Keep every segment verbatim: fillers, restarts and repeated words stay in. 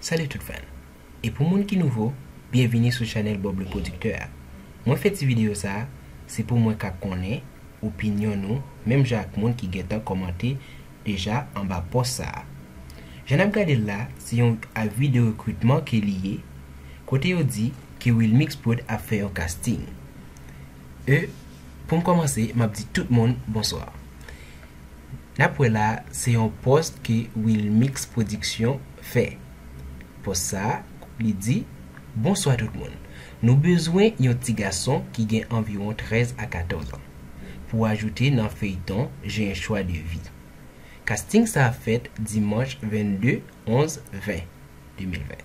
Salut tout fan. E pou moun ki nouvo, byenvini sou chanèl Bob le Producteur. Mwen fè ti videyo sa, se pou mwen ka konnen opinyon nou, menm jan ak moun ki gentan kòmante deja anba pòs sa a. Jan n ap gade l la, se yon avi de rekritman ke li ye, kote yo di ke Wilmix Prod ap fè yon casting. E, pou m kòmanse, m ap di tout moun bonswa. N ap wè la, se yon pòs ke Wilmix Production fè. Pòs sa a, li di, bonswa tout moun. Nou bezwen yon ti gason ki gen anviwon trèz a katòz an pou ajoute nan feyton J'ai un choix de vie. Casting sa a fèt dimanch vennde onz ven de mil ven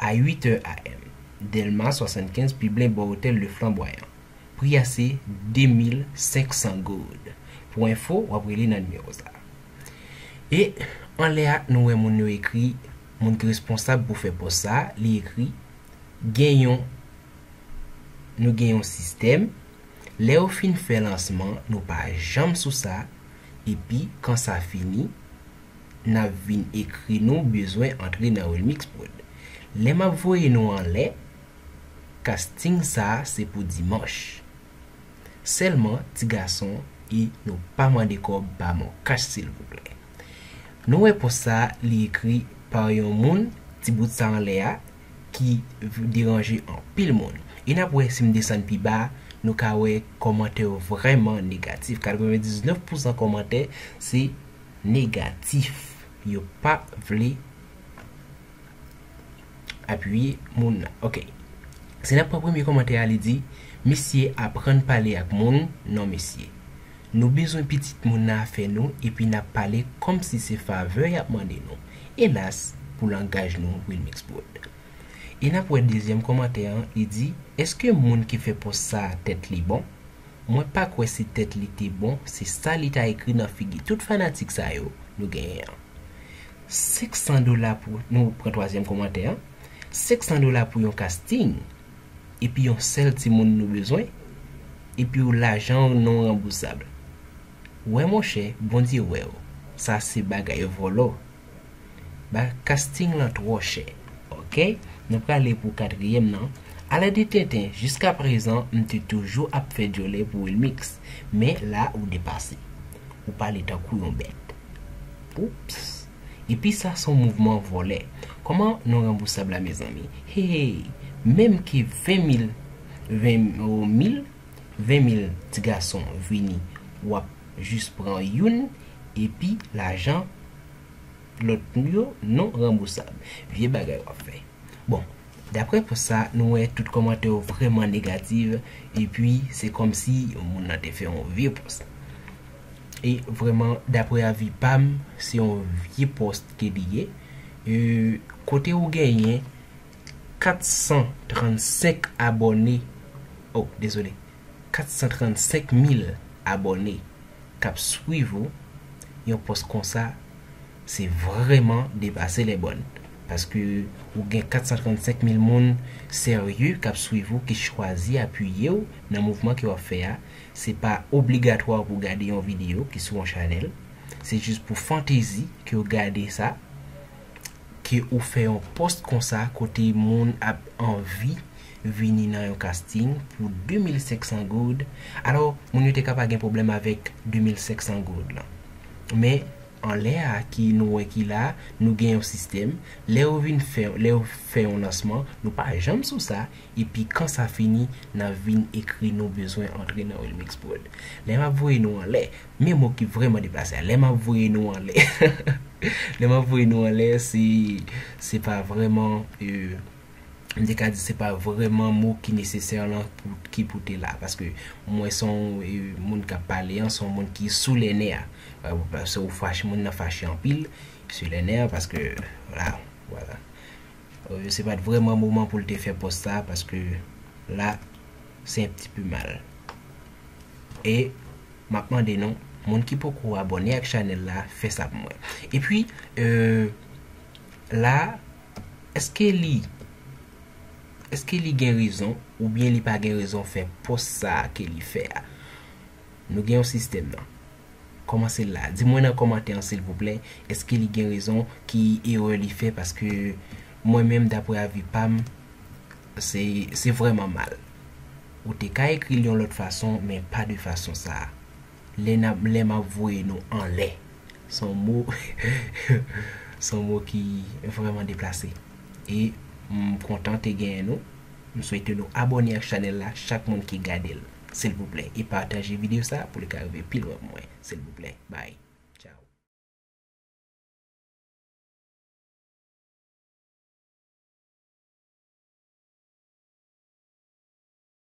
a uit è a m. Dèlma swasannkenz, Piblen, bò Otèl Le Flamboyant. Pri a se de mil senk san goud. Pou enfo, w ap rele nan nimewo sa a. E anlè a, nou wè moun yo ekri, moun ki responsab pou fè pòs sa a, li ekri, gen yon, nou gen yon sistèm. Lè yo fin fè lansman, nou pa janm sou sa, epi kan sa fini, n ap vin ekri nou bezwen antre nan Wilmix Prod. Lè m ap voye nou anlè, casting sa a se pou dimanch. Sèlman ti gason e nou pa mande kòb pa mon kach silvouplè. Nou wè pòs sa a, li ekri pa yon moun, ti bout sa anlè a, ki v- deranje anpil moun. E n ap wè si m desann pi ba, nou ka wè kòmantè yo vrèman negatif. Katrevendiznèf pousan kòmantè se negatif. Yo pa vle apiye moun nan. Ok. Si n ap pran premye kòmantè a, li di, misye aprann pale ak moun, non mesye. Nou bezwen pitit moun nan a fè nou, epi n ap pale kòmsi se favè y ap mande nou. Elas, pou langaj nou, Wilmix Prod. E n ap wè dezyèm kòmantè an, li di, èske moun ki fè pòs sa a tèt li bon? Mwen pa kwè se tèt li te bon, se sa li ta ekri nan figi tout fanatik sa yo nou genyen an. Senk san dola pou, nou pran twazyèm kòmantè an, senk san dola pou yon casting, epi yon sèl timoun nou bezwen, epi w lajan w non ranbousab. Wè monchè, Bondye wè w. Sa se bagay vòlò. Ba casting lan twò chè. Ok, nou prale pou katriyèm nan. Ala de tenten, jiskaprezan m te toujou ap fè djòlè pou Wilmix, men la ou depase. Ou pale tankou yon bèt. Oups. Epi sa se yon mouvman vòlè. Kòman non ranbousab la mezanmi? Hey, menm ke ven mil, ven mil, ven mil ti gason vini, w ap jis pran youn, epi lajan lòt yo non ranbousab. Vye bagay w ap fè. Bon, daprè pòs sa, nou wè tout kòmantè yo vrèman negatif, epi se kòmsi moun nan te fè yon vye pòs. E vrèman, daprè avi pa m, se yon vye pòs ke li ye. E, kote ou genyen kat san trannsenk abòne, oh, dezole, kat san trannsenk mil abòne k ap swiv ou, yon pòs konsa, se vrèman depase lè bòn. Paske ou gen kat san trannsenk mil moun serye k ap swiv ou, ki chwazi apiye w nan mouvman ke w ap fè a. Se pa obligatwa pou gade yon videyo ki sou yon chanèl. Se jis pou fantezi ke w gade sa, ke ou fè yon pòs konsa kote moun ap anvi vini nan yon casting pou de mil senk san goud. Alò, moun yo te ka pa gen pwoblèm avèk de mil senk san goud lan. Men, anlè a ki nou wè ki la, nou gen yon sistèm. Lè yo vin fè, lè yo fè yon lansman, nou pa janm sou sa. Epi kan sa fini, n ap vin ekri nou bezwen antre nan Wilmix Prod. Lè m ap voye nou anlè, men mo ki vrèman deplase a, lè m ap voye nou anlè, lè m ap voye nou anlè, se, se pa vrèman, e, m te ka di se pa vrèman mo ki nesesè lan pou, ki pou te la. Paske mwen se yon, e, moun k ap pale an, se yon moun ki sou lè nè a. E, paske ou fache, moun nan fache anpil, sou lè nè a, paske, vwala, vwala. E, se pa t vrèman moman pou l te fè pòs sa, paske la, se yon ti pe mal. E m ap mande nou, moun ki poko abòne ak chanèl la, fè sa pou mwen. Epi, e, la, èske li, èske li gen rezon, oubyen li pa gen rezon fè pòs sa a ke li fè a? Nou gen yon sistèm nan. Kòmanse la. Di mwen nan kòmantè an silvouplè, èske li gen rezon, ki erè li fè, paske mwen menm, daprè avi pa m, se, se vrèman mal. Ou te ka ekri l yon lòt fason, men pa de fason sa a. Lè n ap, lè m ap voye nou anlè. Se yon mo, se yon mo ki vrèman deplase. E m kontan te genyen nou. M swete nou abòne ak chanèl la, chak moun ki gade l, silvouplè. E pataje videyo sa pou li ka rive pi lwen pou mwen, silvouplè. Bye.